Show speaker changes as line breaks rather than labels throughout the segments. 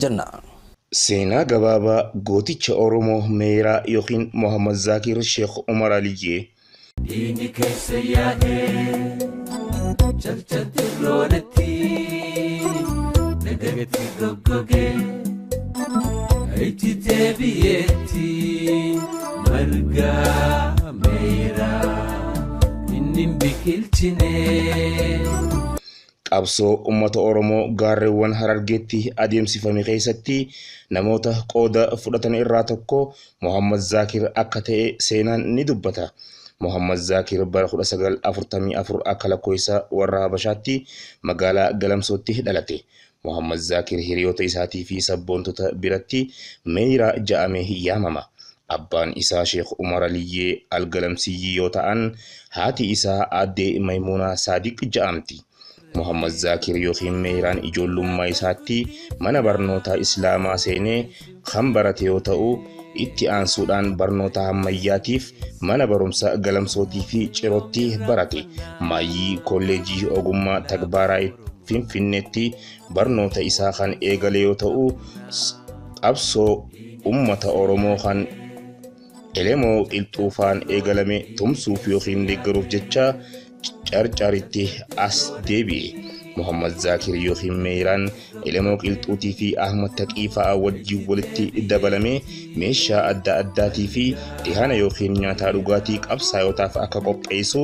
Jenna.
Seenaa gabaabaa gooticha Oromoo Meeraa yookiin Mohammad Zaakir Sheekh Umar Aliyyee.
Diinni keessa yaa'ee calcatti loonatti nagagatti goggogee itti deebi'eetti margaa meeraa inni hin biqilchine.
Qabsoo uummata Oromoo gaarreewwan Harargeetti adeemsifame keessatti namoota qooda fudhatan irraa tokko Mohammad Zaakir akka ta'e seenaan ni dubbata. Mohammad Zaakir bara 1944 akka lakkoofsa warra Habashaatti magaalaa Galamsootti dhalate. Mohammad Zaakir hiriyoota isaatii fi sabboontota biratti Meeraa ja'amee yaamama. Abbaan isaa Sheekh Umar Aliyyee Algalamsiyyii yoo ta'an, haati isaa Aaddee Maymuunaa Saadiq ja'amti. Mohammad Zaakir yookiin Meeraan ijoollummaa isaatti mana barnootaa Islaamaa seenee kan barate yoo ta'u, itti aansuudhaan barnoota ammayyaatiif mana barumsa Galamsootii fi Cirootti barate. Maayyii kolleejii ogummaa Tagbaaraa Finfinneetti barnoota isaa kan eegale yoo ta'u, qabsoo uummata Oromoo kan Elemoo Qilxuufaan eegalame tumsuuf yookiin deeggaruuf jecha carcaritti as deebi'e. Mohammad Zaakir yookiin Meeraan Elemoo Qilxuutii fi Ahmad Taqii fa'aa wajjin walitti dabalamee meeshaa adda addaatii fi dhihana yookiin nyaataa dhugaatii qabsaayotaaf akka qopheessu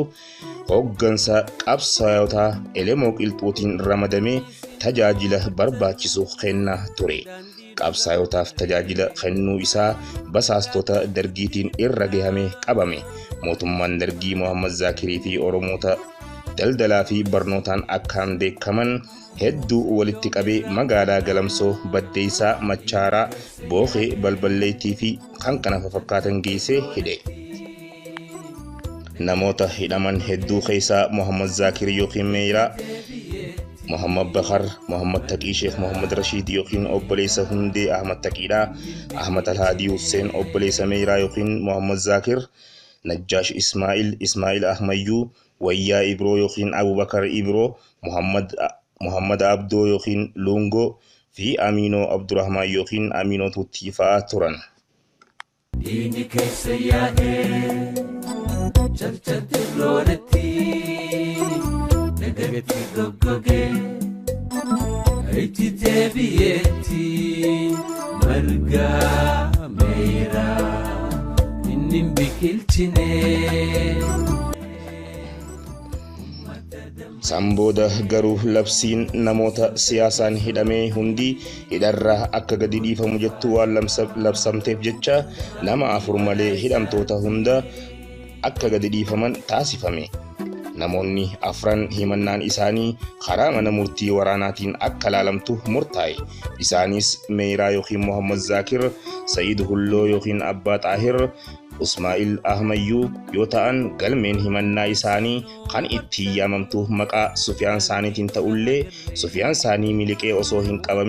hooggansa qabsaayotaa Elemoo Qilxuutiin ramadamee tajaajila barbaachisu kennaa ture. Qabsaayotaaf tajaajila kennuu isaa basaastota dargiitiin irra gahamee qabame. Mootummaan dargii Mohammad Zaakirii fi Oromoota daldalaa fi barnootaan akkaan beekaman hedduu walitti qabee magaalaa Galamsoo, Baddeessaa, Machaaraa, Bookee, Balballeettii fi kan kana fakkaatan geessee hidhe. Namoota hidhaman hedduu keessaa Mohammad Zaakir yookiin Meeraa, Mohammad Bakar, Mohammad Taqii Sheekh Mohammad Rashiid yookiin obboleessa Hundee Ahmad Taqiidha, Ahmad Alhaadii Hussein obboleessa Meeraa yookiin Mohammad Zaakir, Najjaash Ismaa'il, Ismaa'il Ahmayyuu, Wayyaa Ibroo yookiin Abubakar Ibroo, Muhammad Abdoo yookiin Luungoo fi Aminoo Abdurrahmaan yookiin Aminoo Tuttii fa'aa turan.
Diinni keessa yaa'ee calcatti loonatti nagagatti goggogee itti deebi'eetti margaa meeraa inni hin biqilchine.
San booda garuu labsiin namoota siyaasaan hidhamee hundi hidharraa akka gadi dhiifamu jettu waan labsamteef jecha nama afur malee hidhamtoota hunda akka gadi dhiifaman taasifame. Namoonni afran himannaan isaanii karaa mana murtii waraanaatiin akka laalamtu murtaa'e. Isaanis Meeraa yookiin Mohammad Zaakir, Sa'iid Hulloo yookiin Abbaa Xaahir, Usmaa'il Ahmayyuu yoo ta'an galmeen himannaa isaanii kan ittiin yaamamtu maqaa Sufiyaan Saaniitiin ta'ullee Sufiyaan Saanii miliqee osoo hin qabamin